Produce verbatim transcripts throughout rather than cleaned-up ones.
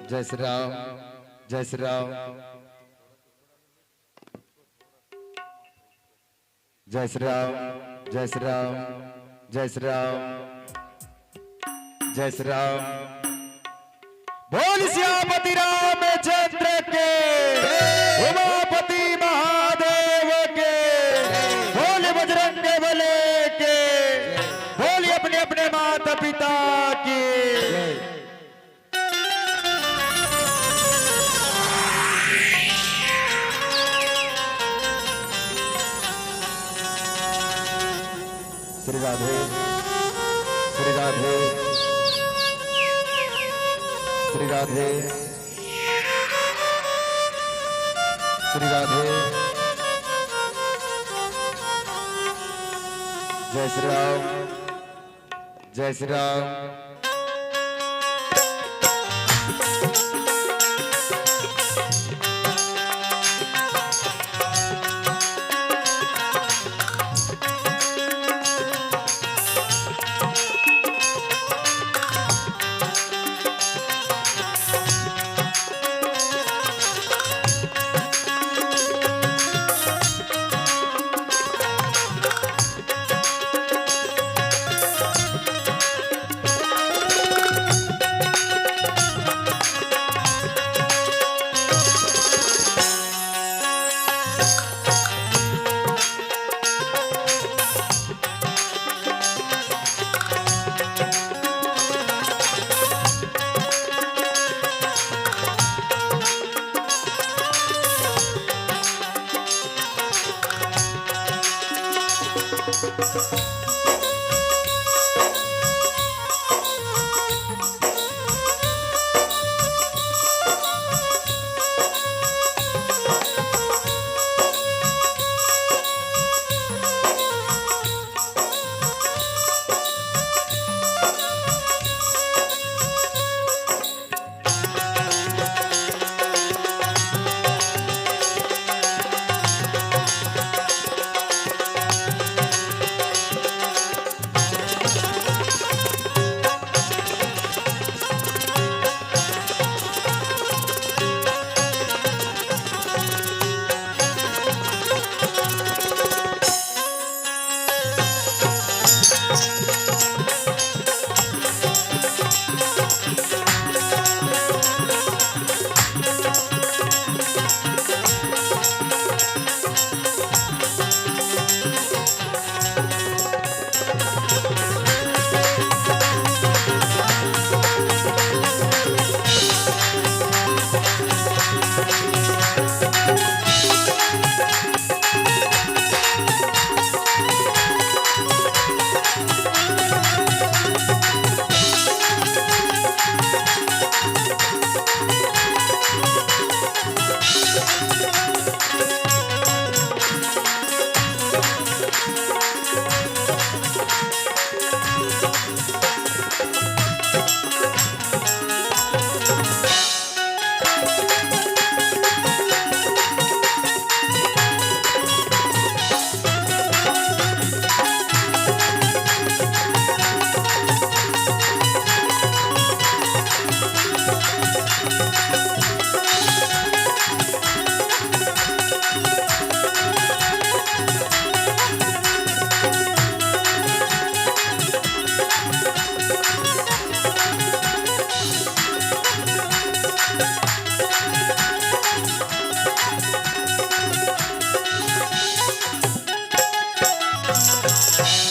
जय श्री राम, जय श्री राम, जय श्री राम, जय श्री राम, जय श्री राम, जय श्री राम। बोल सियापति रामचंद्र के, उमापति महादेव के, बोल बजरंग बली के, बोल अपने अपने माता पिता की। श्री राधे, श्री राधे, श्री राधे, श्री राधे। जय श्री राम, जय श्री राम।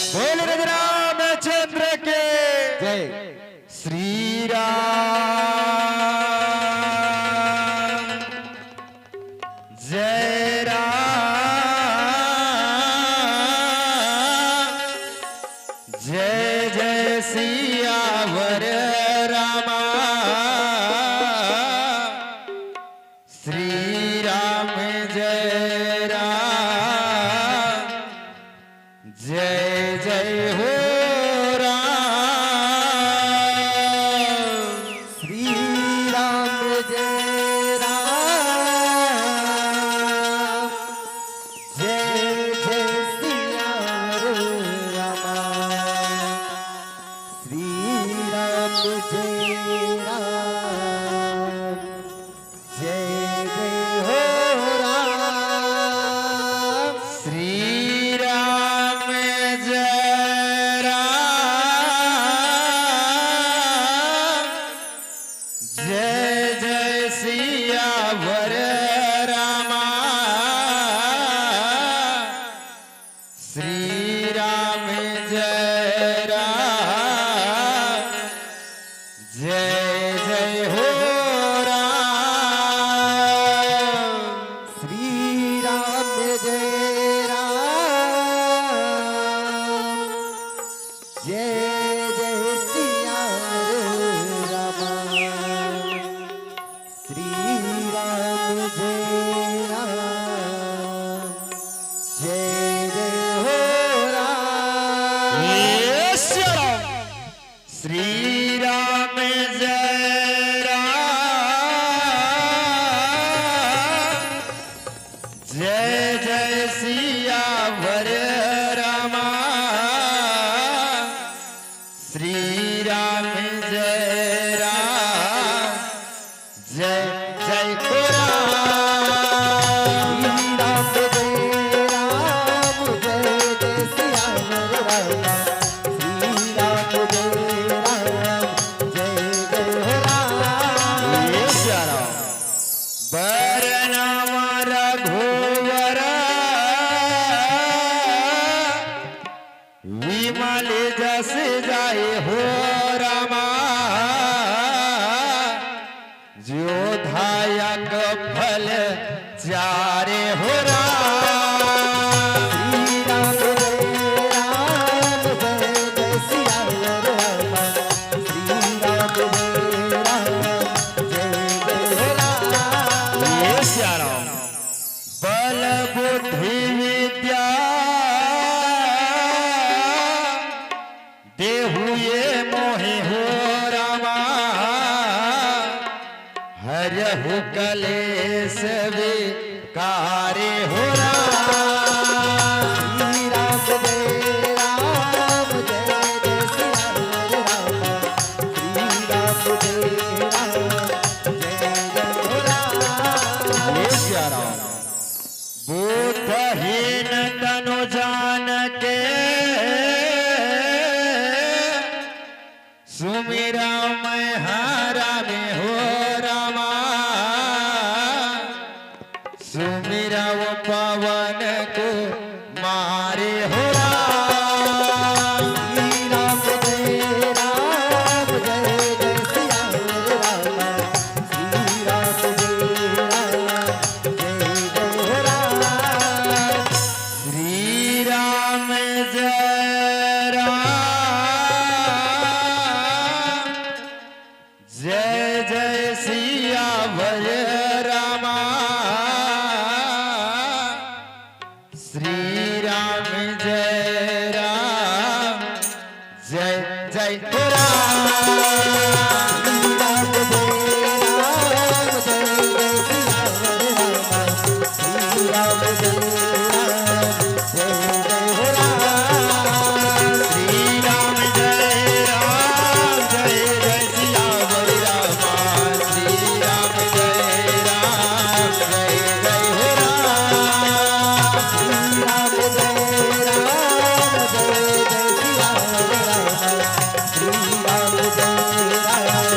बोल रघु रामचंद्र के। जय। श्री राम, जय राम, जय जय सियावर रामा। श्री राम, जय राम, जय जय हो राम। श्री राम, जय राम, जय जय सियावर रामा। श्री राम, जय राम। जय जय हो राम। श्री राम जय राम, जय जय सियावर राम। श्री राम जय राम, जय जय हो राम। ये सिया राम। बरनवा रघुवर विमल जस जाय हो रामा, जो धायक फल चारे हो राम। श्री राम जय राम, जय जय सियावर राम। श्री राम जय राम, जय जय हो राम। ये सिया राम। बल बुद्धि विद्या देहु ये मोहे हो रामा, हरहु कलेश विकारे हो राम। श्री राम जय राम, जय जय सियावर राम। श्री राम जय राम, जय जय हो राम। ये सिया राम। बुद्धहीन तनु जान के सुमिरँव मैं हर में हो रामा, सुमिरँव पवन कुमार हो राम। श्री राम जय राम, जय जय सियावर राम। श्री राम जय राम, जय जय हो राम। श्री राम जय राम, जय जय सियावर रामा। श्री राम जय राम, जय जय हो राम। श्री राम जय राम, जय जय सियावर राम। श्री राम जय राम, जय जय हो राम। श्री राम जय राम, जय जय सियावर राम। श्री राम जय राम, जय जय हो राम। श्री राम जय राम, जय जय सियावर राम। श्री राम जय राम, जय जय हो राम। श्री राम जय राम, जय जय सियावर राम। श्री राम जय राम,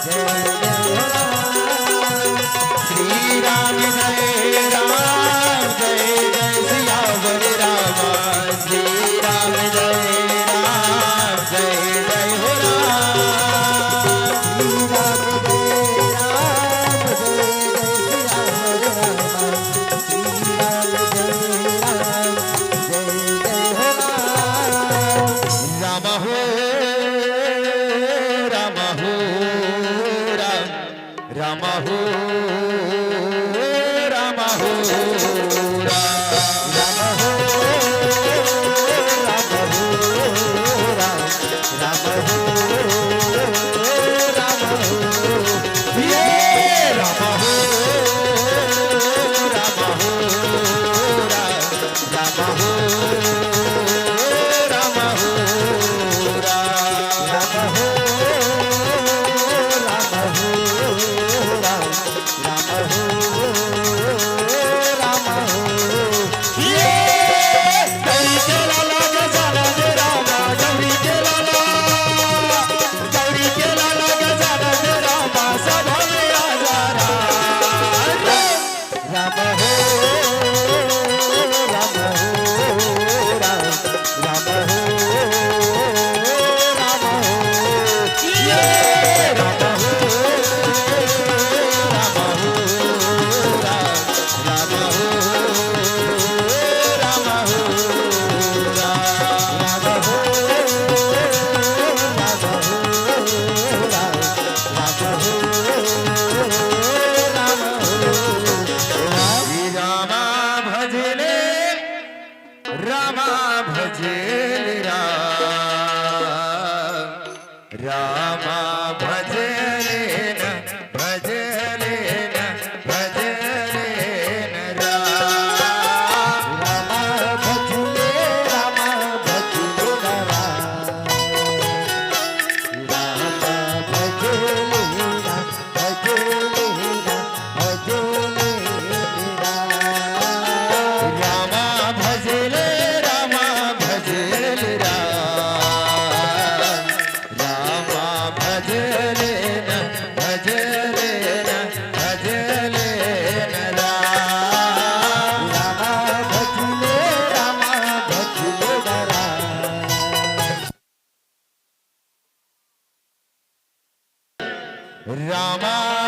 जय जय हो राम। श्री राम जय राम, जय जय सियावर राम। श्री राम जय राम, जय जय हो राम। राम हो, राम हो, राम, राम हो, राम हो, राम, राम हो, राम हो, राम, राम हो, राम हो, ये राम हो, राम हो, राम। राम हो, राम हो, राम। राम हो, राम हो, राम। राम हो, राम हो, राम।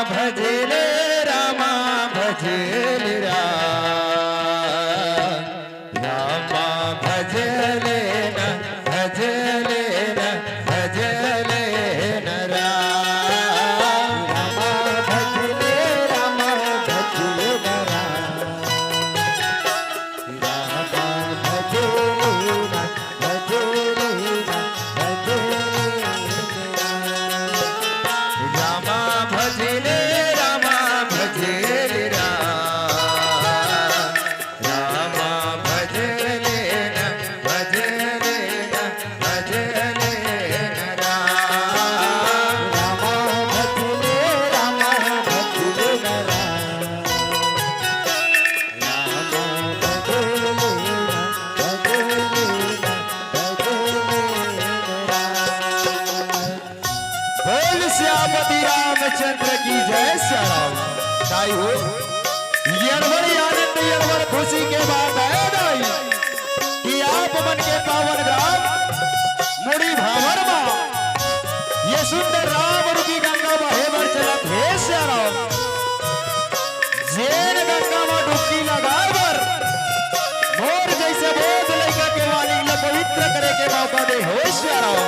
भजले रामा भजले राम, रामा भजले न, भजले न, भजले न राम। रामा भजले रामा भजले न राम, रामा भजले न, भजले न, भजले न राम। रामा भजले रामा भजले राम, रामा भजले न, भजले न, भजले न राम। रामा भजले रामा भजले न राम, रामा भजले न, भजले न, भजले न राम। बोल सियापति रामचंद्र की जय। सिया राम। दाई हो, ये बड़ी आनंद, ये बड़ी खुशी के बात है दाई, कि आप मन के पावन ग्राम मुड़ी भावर मा ये सुंदर राम रूपी गंगा बहे बर चलत हे सिया राम। जेन गंगा मा डुबकी लगाए बर मोर जइसे बोध लइका के वाणी ल पवित्र करे के मौका दे हो सिया राम।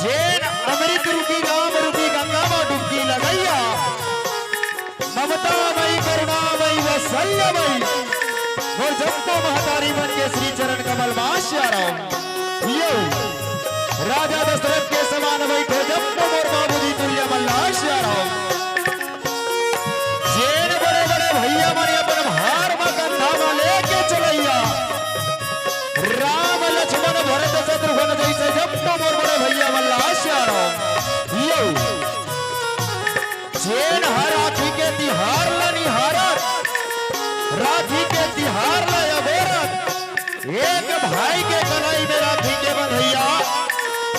जेन अमृत रूपी राम रूपी गंगा मा डुबकी लगइया, ममता मई, करुणा मई, वात्सल्य मई, मोर जम्मो महतारी मन के श्री चरण कमल मा सिया राम। ये राजा दशरथ के समान बइठे जम्मो मोर बाबूजी तुल्य मल्ला सिया राम। जेन बड़े बड़े भइया मन अपन भार म कंधा म लेके चलइया, राम लक्ष्मण भरत शत्रुघ्न जइसे जम्मो मोर बड़े भइया मन ला सिया राम। यो, जेन ह राखी के तिहार ल निहारत, राखी के तिहार ल अगोरत, एक भाई के कलाई में राखी के बंधइया,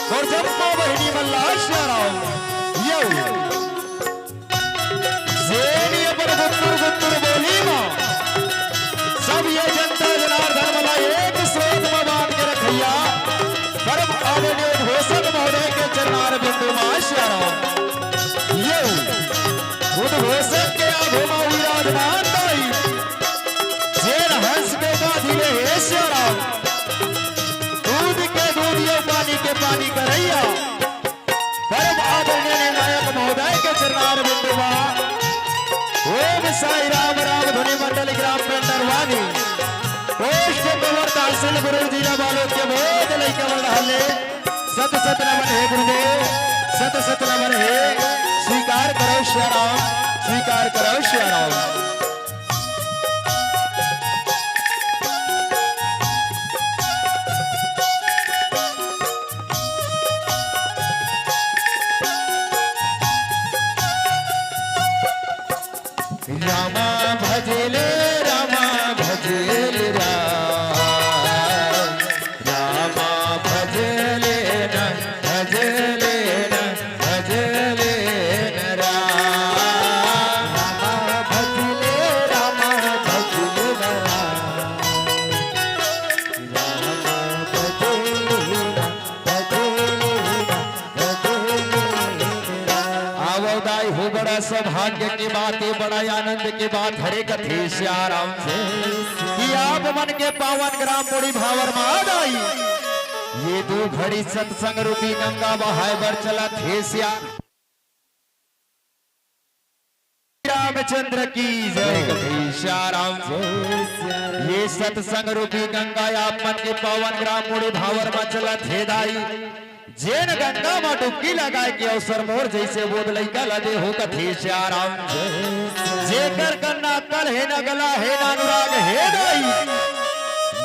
मोर जम्मो बहिनी मन ला सिया राम। यो, जेनी अपन गुत्तुर गुत्तुर बोली मा सब ये जनता जनार्दन मन ला एक सोच मा बांध के रखइया, परम आदरणीय उद्घोषक महोदय के चरणार बिंदु मा सिया राम। ये उद्घोषक के आगू मा विराजमान दाई, जेन हंस के गादी ले हे सिया राम, दूध के दूध यो पानी के पानी करइया, परम आदरणीय निर्णायक महोदय के चरणार बिंदु मा ओम साई राम राम धुनी मंडली ग्राम पेंडरवानी, पोस्ट कवर तहसील गुरु जिला बालोद के बोध लइका मन हले। सत सत नमन हे गुरुदेव, सत सत नमन हे। स्वीकार करो सिया राम, स्वीकार करो सिया राम। रामा भजले रामा भजले राम, रामा भजले न, भजले न, भजले न राम। रामा भजले रामा भजले न राम, रामा भजले न, भजले न, भजले न राम। आवो दाई हो, बड़ा सौभाग्य के बात, ये बड़ा आनंद के बात हरे कथे सिया राम कि आप मन के पावन ग्राम मुड़ी भावर मा आ दाई ये दू घड़ी सत्संग रूपी गंगा बहाए बर चलत हे सिया रामचंद्र की जय। कथे सिया राम। ये सत्संग रूपी गंगा आप मन के पावन ग्राम मुड़ी भावर मा चलत हे दाई, जेन गंगा मा डुबकी लगाए के अवसर मोर जइसे बोध लइका ला दे हो कथे सिया राम। जेकर कन्ना अक्कल हे न गला हे न अनुराग हे दाई,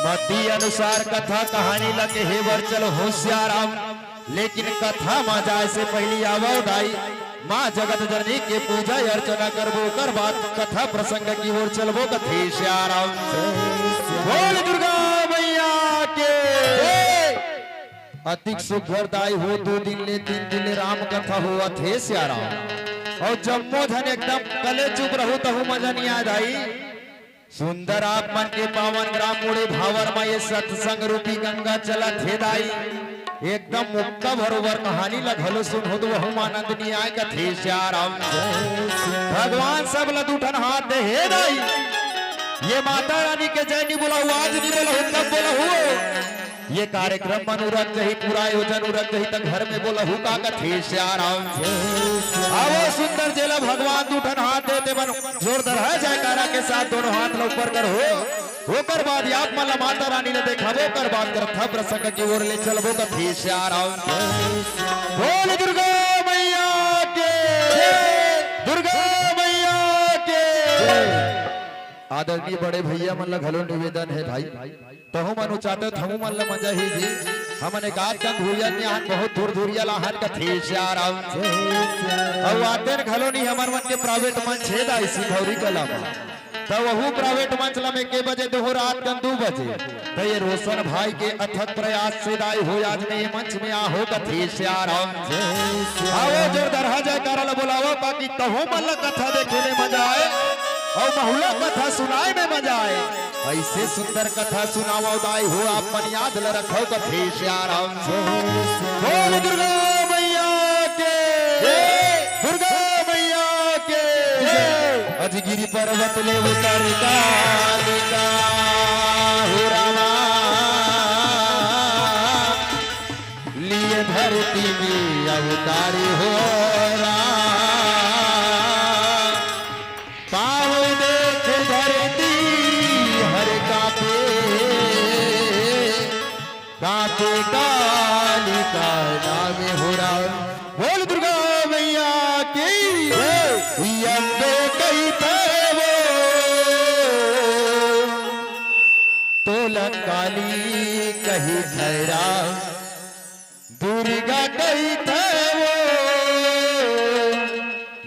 मति अनुसार कथा कहानी ला कहे बर चल हो सिया राम। लेकिन कथा मा जाए से पहिली आवो दाई, माँ जगत जननी के पूजा अर्चना करबो, ओकर बाद कथा प्रसंग की ओर चलबो कथे सिया राम। बोल दुर्गा मैया के। अतिक सुघर दाई हो, दू दिन ले तीन दिन ले राम कथा होवत हे सिया राम। अउ जम्मो झन एकदम कले चुप रहू तहू मजा नइ आय दाई। सुंदर आप मन के पावन ग्राम मुड़ी भावर मा ये सत्संग रूपी गंगा चलत हे दाई। एकदम मुक्ता बरोबर कहानी ला घलो सुनहू त वहू म आनंद नइ आय कथे सियाराम। भगवान सब ला दू ठन हाथ दे हे दाई, ये माता रानी के जय नइ बोलहू, आज नइ बोलहू, कब बोलहू? ये कार्यक्रम मन उरक जही, पूरा आयोजन उरक जही त घर में बोलहू का कथे सियाराम। आवो सुंदर जेला भगवान दू ठन हाथ दे हे तेमन जोरदार जयकारा के साथ दोनों हाथ ला ऊपर करहू। ओकर बाद आप मन ला माता रानी ला देखाबो, ओकर बाद कथा प्रसंग की ओर ले चलबो कथे सियाराम। बोल दुर्गा मैया के, दुर्गा मैया के। आदरणीय बड़े भैया मन ला घलो निवेदन हे भाई, तहू मन उचाते तहू मन ला मजा ही जी। हमन एक आध कन धुरिया के आहन, बहुत धुरधुरिया ला आहन कथे सियाराम। अउ आतेन घलो नहीं, हमर मन के प्राइवेट मंच हे दाई सिंधौरी कला म। त वहू प्राइवेट मंच ला में के बजे देहू रात कन दू बजे। त ये रोशन भाई के अथक प्रयास से दाई हो आज मैं ये मंच में आहूं कथे सियाराम। आवो जोरदार जयकारा ला बोलावो ताकि तहू मन ला कथा देखे में मजा आय अउ महू ला कथा सुनाय में मजा आय। अइसे सुंदर कथा सुनावव दाई हो, आप मन याद ल रखव कथे सियाराम। बोल दुर्गा मैया के, दुर्गा मैया के। अजगिरी पर्वत ले उतर कालिका हो रामा, लिए धरती में अवतारी हो राम। पाँव देख धरती हर काँपे, काँपे कालिका नाम हो राम। बोल दुर्गा मैया की। अम्बे कहिथे वो, तोला काली कहिथे राम। दुर्गा कहिथे वो,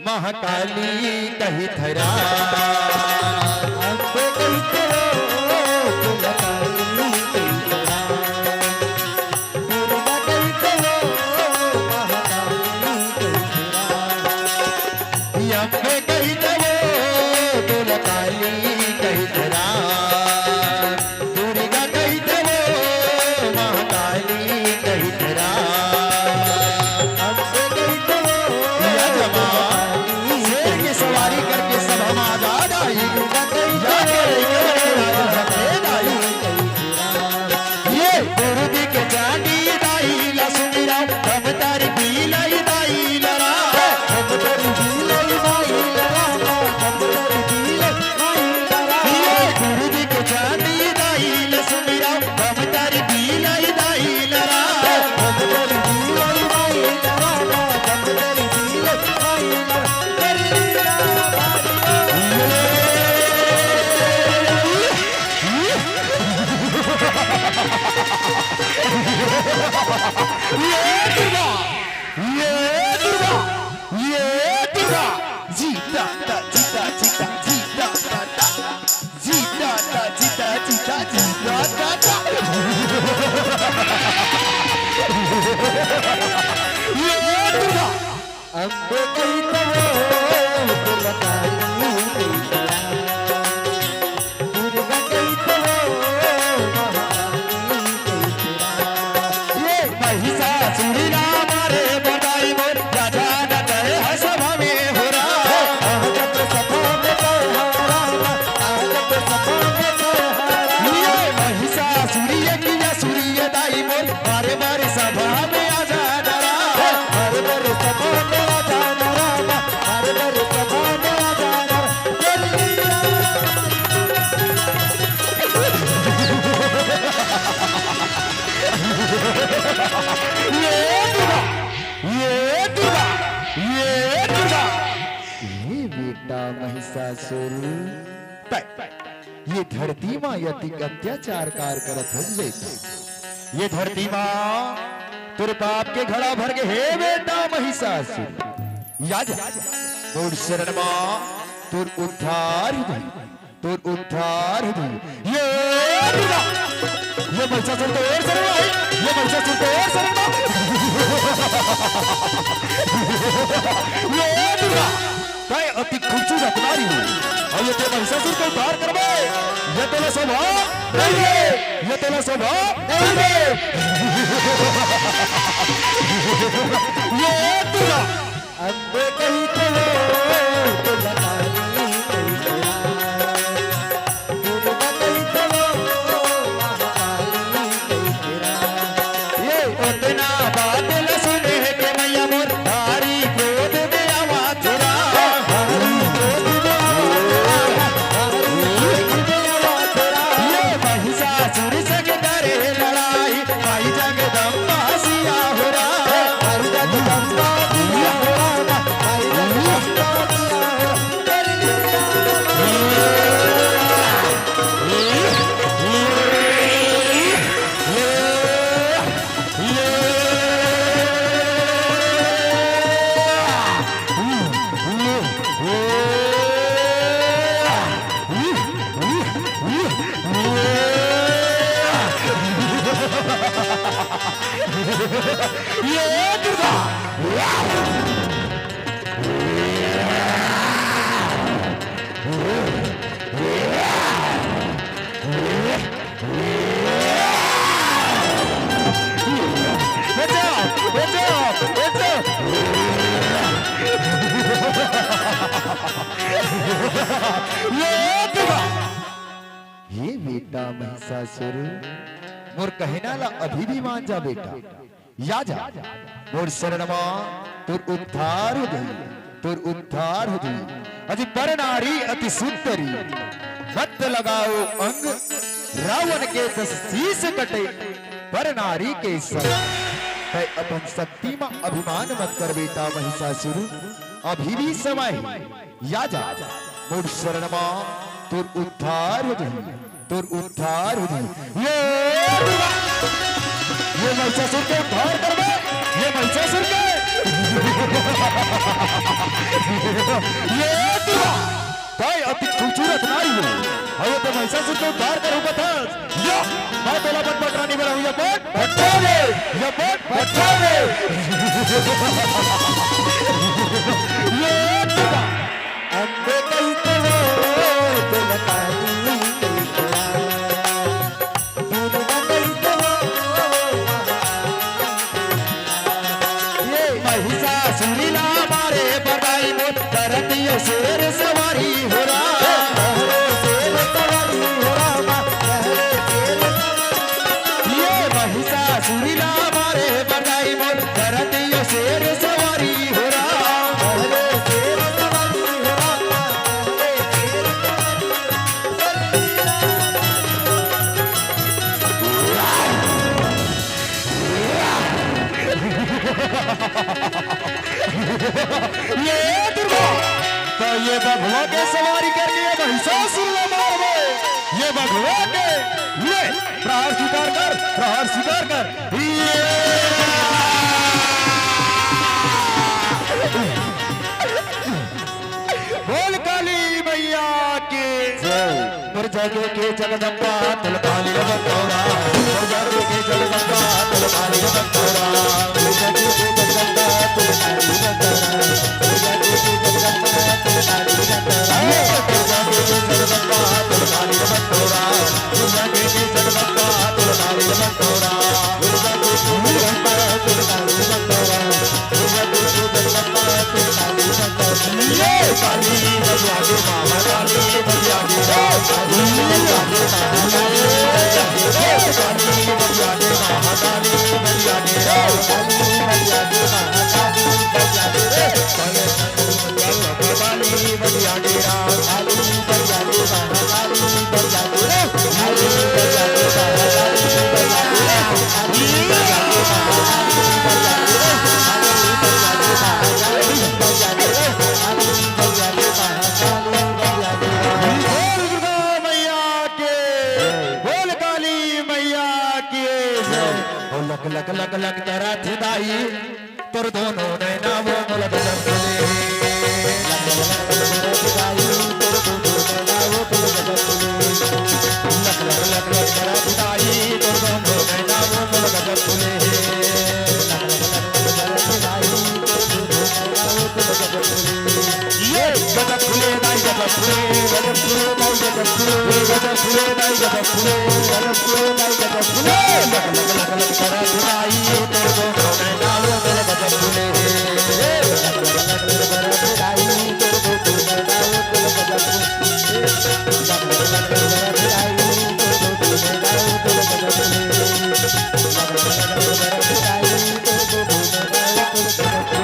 महाकाली कहिथे राम। अम्बे कहिथे वो, दुर्गा काली कहिथे राम। दुर्गा कहिथे वो, महाकाली कहिथे राम। अम्बे कहिथे वो, दुर्गा काली कहिथे राम। दुर्गा कहिथे वो, महाकाली कहिथे राम। अम्बे कहिथे वो, या जवान, शेर की सवारी करके सभा में आ जा दाई। दुर्गा कहिथे या के वो, रही कमर के राजा हरे दाई। ये गुरुजी के चांदी दाई ला सुमिरा, हम तारी पीलाई दाई लरा। हम तारी पीलाई दाई लरा, हम तारी पीलाई दाई लरा। ये गुरुजी के चांदी दाई ला सुमिरा, हम तारी पीलाई दाई लरा। हम तारी पीलाई दाई लरा, हम तारी पीलाई दाई लरा। ये दुर्गा, ये दुर्गा, ये दुर्गा। जीता ता, जीता, जीता, जीता ता ता। जीता ता, जीता, जीता, जीता ता ता। ये दुर्गा। अम्बे कहिथे वो, दुर्गा काली कहिथे राम। दुर्गा कहिथे वो, महाकाली कहिथे राम। ये महिषासुर ला मारे बर दाई मोर, राजा न करे ह सभा में हो राम। आ जब सभा में कहे हा राम, आ जब सभा में कहे हा राम। ये महिषासुर ये किया सुर ये दाई मोर, बारे बारे सभा में आ जा डरा, बारे बारे सभा में आ जा डरा, बारे बारे सभा में आ जा डरा। ये दुर्गा, ये दुर्गा, ये दुर्गा। ये बेटा महिषासुर, तै ये धरती मा अतिक अत्याचार कार करत हस बेटा। ये धरती मा तोर पाप के घड़ा भर गे हे बेटा महिषासुर। या जा, मोर शरण मा तोर उद्धार हो जाही, तोर उद्धार हो जाही। ये दुर्गा, ये महिषासुर तोर शरण मा हे, ये महिषासुर तोर शरण मा हे। ये दुर्गा, तै अति खूबसूरत नारी हो, अउ ये ते महिषासुर के उद्धार करबे, ये तोला शोभा नहीं दे, ये तोला शोभा नहीं दे। ये दुर्गा। अम्बे कही तो वो, तो बताई नहीं तेरा। दुर्गा कही तो वो, महाकाली नहीं तेरा। ये ओतना बात ल सुने के मैया मोर भारी क्रोध में आवा तेरा। भारी क्रोध में आवा तेरा। भारी क्रोध में आवा तेरा। ये महिषासुर संग करे लड़ाई, भाई जगदम्बा सिया हो रहा। भाई जगदम्बा सिया हो रहा। भाई जगदम्बा सिया हो रहा। ये दुर्गा। बचाओ, बचाओ, बचाओ। ये दुर्गा। हे बेटा महिषासुर, मोर कहना ला अभी भी मान जा बेटा। या जा, मोर शरण मा तोर उद्धार हो जाई, तोर उद्धार हो जाई। अजी पर नारी अति सुंदरी, मत लगाओ अंग, रावण के दस शीश कटे, पर नारी के संग। तै अपन शक्ति मा अभिमान मत कर बेटा महिषासुर, अभी भी समय हे। या जा, मोर शरण मा तोर उद्धार हो जाई, तोर उद्धार हो जाई। ये दुर्गा, ये महिषासुर के उद्धार करबे, ये महिषासुर के। ये दुर्गा, तै अति खूबसूरत नारी हो, अउ ते महिषासुर के उद्धार करहूं कथस। या, मैं तोला पटपट रानी बनाहूं, या पट, पटपट रे, या पट, पटपट रे। ये दुर्गा। अम्बे कही तो वो, तो बताई नहीं तेरा। दुर्गा कही तो वो, ये महिषासुरी ला मारे बरदाई मोर, करतियो शेर सवारी हो रहा। शेर सवारी हो रहा, शेर सवारी। ये महिषासुरी ला मारे बरदाई मोर, करतियो शेर सवारी हो रहा। शेर सवारी हो रहा, शेर सवारी। ये दुर्गा, तो ये बघवा के सवारी करके ये महिषासुर ला मारबे। ये बघवा के, ये प्रहार स्वीकार कर, प्रहार स्वीकार कर। ये बोल काली मैया की जय। मोर जग के जगदम्बा, तुल काली बंटोरा। मोर जग के जगदम्बा, तुल काली बंटोरा। मोर जग के जगदम्बा, तुल काली बंटोरा। मोर जग के जगदम्बा, तुल काली बंटोरा। मोर जग के जगदम्बा, तुल काली बंटोरा। मोर जग के जगदम्बा, तुल काली बंटोरा। मोर जग के जगदम्बा, तुल काली बंटोरा। बोल दुर्गा मैया के, बोल काली मैया के। ओ लक लक लक लक करत हे दाई, तोर दोनों नैना वो मोला गजब बोले। लक लक लक लक करत हे दाई, तोर दोनों नैना वो मोला गजब बोले। लक लक लक लक करत हे दाई, तोर दोनों नैना वो मोला गजब बोले। लक लक लक लक करत हे दाई, तोर दोनों नैना वो मोला गजब बोले। ये गजब खुले दाई गजब खुले, गजब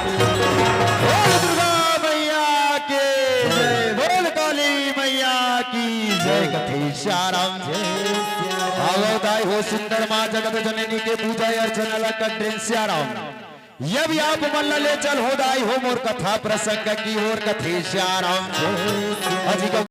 बोल दुर्गा मैया की जय, बोल काली मैया की जय। कथे सियाराम। आवो दाई हो सुंदर माँ जगत जननी के पूजा अर्चना ला कड्रेन सियाराम। ये भी आप मन ला ले चल हो दाई हो मोर कथा प्रसंग की ओर। कथे सियाराम। अजी का